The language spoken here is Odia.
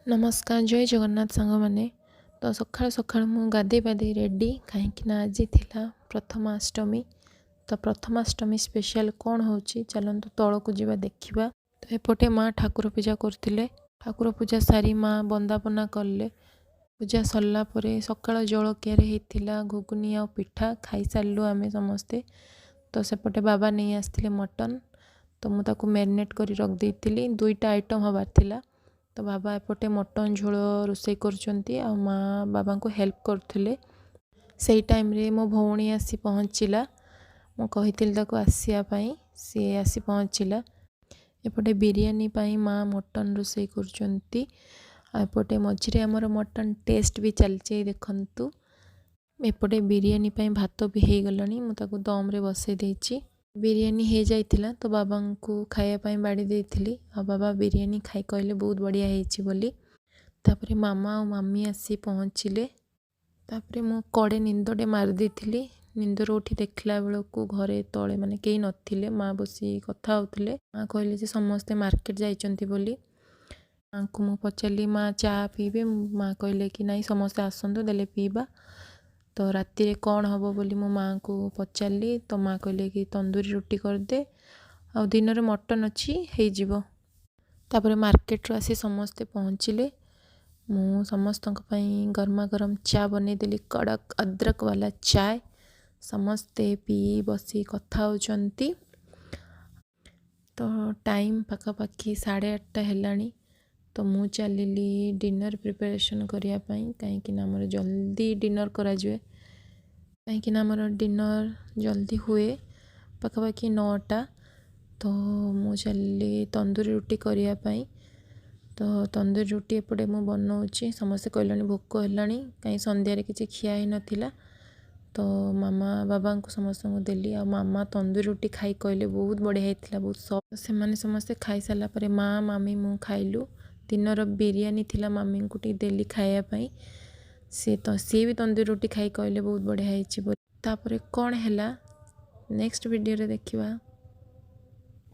ନମସ୍କାର, ଜୟ ଜଗନ୍ନାଥ ସାଙ୍ଗମାନେ। ତ ସକାଳୁ ସକାଳୁ ମୁଁ ଗାଧେଇ ପାଧେଇ ରେଡ଼ି, କାହିଁକି ନା ଆଜି ଥିଲା ପ୍ରଥମାଷ୍ଟମୀ। ତ ପ୍ରଥମାଷ୍ଟମୀ ସ୍ପେଶାଲ୍ କ'ଣ ହେଉଛି, ଚାଲନ୍ତୁ ତଳକୁ ଯିବା, ଦେଖିବା। ତ ଏପଟେ ମା ଠାକୁର ପୂଜା କରୁଥିଲେ। ଠାକୁର ପୂଜା ସାରି ମା ବନ୍ଦାପନା କଲେ। ପୂଜା ସରିଲା ପରେ ସକାଳ ଜଳଖିଆରେ ହେଇଥିଲା ଘୁଗୁନି ଆଉ ପିଠା। ଖାଇସାରିଲୁ ଆମେ ସମସ୍ତେ। ତ ସେପଟେ ବାବା ନେଇ ଆସିଥିଲେ ମଟନ୍, ତ ମୁଁ ତାକୁ ମ୍ୟାରିନେଟ୍ କରି ରଖିଦେଇଥିଲି। ଦୁଇଟା ଆଇଟମ୍ ହେବାର ଥିଲା। ତ ବାବା ଏପଟେ ମଟନ୍ ଝୋଳ ରୋଷେଇ କରୁଛନ୍ତି ଆଉ ମା ବାବାଙ୍କୁ ହେଲ୍ପ କରୁଥିଲେ। ସେଇ ଟାଇମ୍ରେ ମୋ ଭଉଣୀ ଆସି ପହଞ୍ଚିଲା। ମୁଁ କହିଥିଲି ତାକୁ ଆସିବା ପାଇଁ, ସିଏ ଆସି ପହଞ୍ଚିଲା। ଏପଟେ ବିରିୟାନୀ ପାଇଁ ମା ମଟନ୍ ରୋଷେଇ କରୁଛନ୍ତି ଆଉ ଏପଟେ ମଝିରେ ଆମର ମଟନ୍ ଟେଷ୍ଟ ବି ଚାଲିଛି, ଦେଖନ୍ତୁ। ଏପଟେ ବିରିୟାନୀ ପାଇଁ ଭାତ ବି ହେଇଗଲାଣି, ମୁଁ ତାକୁ ଦମରେ ବସେଇ ଦେଇଛି। ବିରିୟାନୀ ହେଇଯାଇଥିଲା, ତ ବାବାଙ୍କୁ ଖାଇବା ପାଇଁ ବାଢ଼ି ଦେଇଥିଲି ଆଉ ବାବା ବିରିୟାନୀ ଖାଇ କହିଲେ ବହୁତ ବଢ଼ିଆ ହେଇଛି ବୋଲି। ତାପରେ ମାମା ଆଉ ମାମି ଆସି ପହଞ୍ଚିଲେ। ତାପରେ ମୁଁ କଡ଼େ ନିନ୍ଦଟେ ମାରି ଦେଇଥିଲି। ନିନ୍ଦରୁ ଉଠି ଦେଖିଲା ବେଳକୁ ଘରେ ତଳେ ମାନେ କେହି ନଥିଲେ, ମା ବସି କଥା ହେଉଥିଲେ। ମା କହିଲେ ଯେ ସମସ୍ତେ ମାର୍କେଟ ଯାଇଛନ୍ତି ବୋଲି। ମାଙ୍କୁ ମୁଁ ପଚାରିଲି, ମା ଚା ପିଇବେ? ମା କହିଲେ କି ନାଇଁ, ସମସ୍ତେ ଆସନ୍ତୁ, ଦେଲେ ପିଇବା। ତ ରାତିରେ କ'ଣ ହେବ ବୋଲି ମୁଁ ମାଆଙ୍କୁ ପଚାରିଲି, ତ ମା କହିଲେ କି ତନ୍ଦୁରୀ ରୁଟି କରିଦେ ଆଉ ଦିନରେ ମଟନ୍ ଅଛି, ହେଇଯିବ। ତାପରେ ମାର୍କେଟରୁ ଆସି ସମସ୍ତେ ପହଞ୍ଚିଲେ। ମୁଁ ସମସ୍ତଙ୍କ ପାଇଁ ଗରମା ଗରମ ଚା ବନେଇଦେଲି, କଡ଼କ ଅଦରକ ବାଲା ଚାଏ। ସମସ୍ତେ ପିଇ ବସି କଥା ହେଉଛନ୍ତି। ତ ଟାଇମ୍ ପାଖାପାଖି 8:30 ହେଲାଣି। ତ ମୁଁ ଚାଲିଲି ଡିନର୍ ପ୍ରିପାରେସନ୍ କରିବା ପାଇଁ, କାହିଁକିନା ଆମର ଜଲ୍ଦି ଡିନର୍ କରାଯାଏ, କାହିଁକିନା ଆମର ଡିନର୍ ଜଲ୍ଦି ହୁଏ ପାଖାପାଖି 9ଟା। ତ ମୁଁ ଚାଲିଲି ତନ୍ଦୁରୀ ରୁଟି କରିବା ପାଇଁ। ତ ତନ୍ଦୁରୀ ରୁଟି ଏପଟେ ମୁଁ ବନଉଛି। ସମସ୍ତେ କହିଲେଣି ଭୋକ ହେଲାଣି, କାହିଁ ସନ୍ଧ୍ୟାରେ କିଛି ଖିଆ ହେଇନଥିଲା। ତ ମାମା ବାବାଙ୍କୁ ସମସ୍ତଙ୍କୁ ଦେଲି ଆଉ ମାମା ତନ୍ଦୁରୀ ରୁଟି ଖାଇ କହିଲେ ବହୁତ ବଢ଼ିଆ ହେଇଥିଲା, ବହୁତ ସଫ୍ଟ। ସେମାନେ ସମସ୍ତେ ଖାଇସାରିଲା ପରେ ମା, ମାମି, ମୁଁ ଖାଇଲୁ। ଦିନର ବିରିୟାନୀ ଥିଲା, ମାମିଙ୍କୁ ଟିକେ ଦେଲି ଖାଇବା ପାଇଁ। ସିଏ ତ ସିଏ ବି ତନ୍ଦୁରୀ ରୁଟି ଖାଇ କହିଲେ ବହୁତ ବଢ଼ିଆ ହେଇଛି ବୋଲି। ତାପରେ କ'ଣ ହେଲା, ନେକ୍ସଟ ଭିଡ଼ିଓରେ ଦେଖିବା।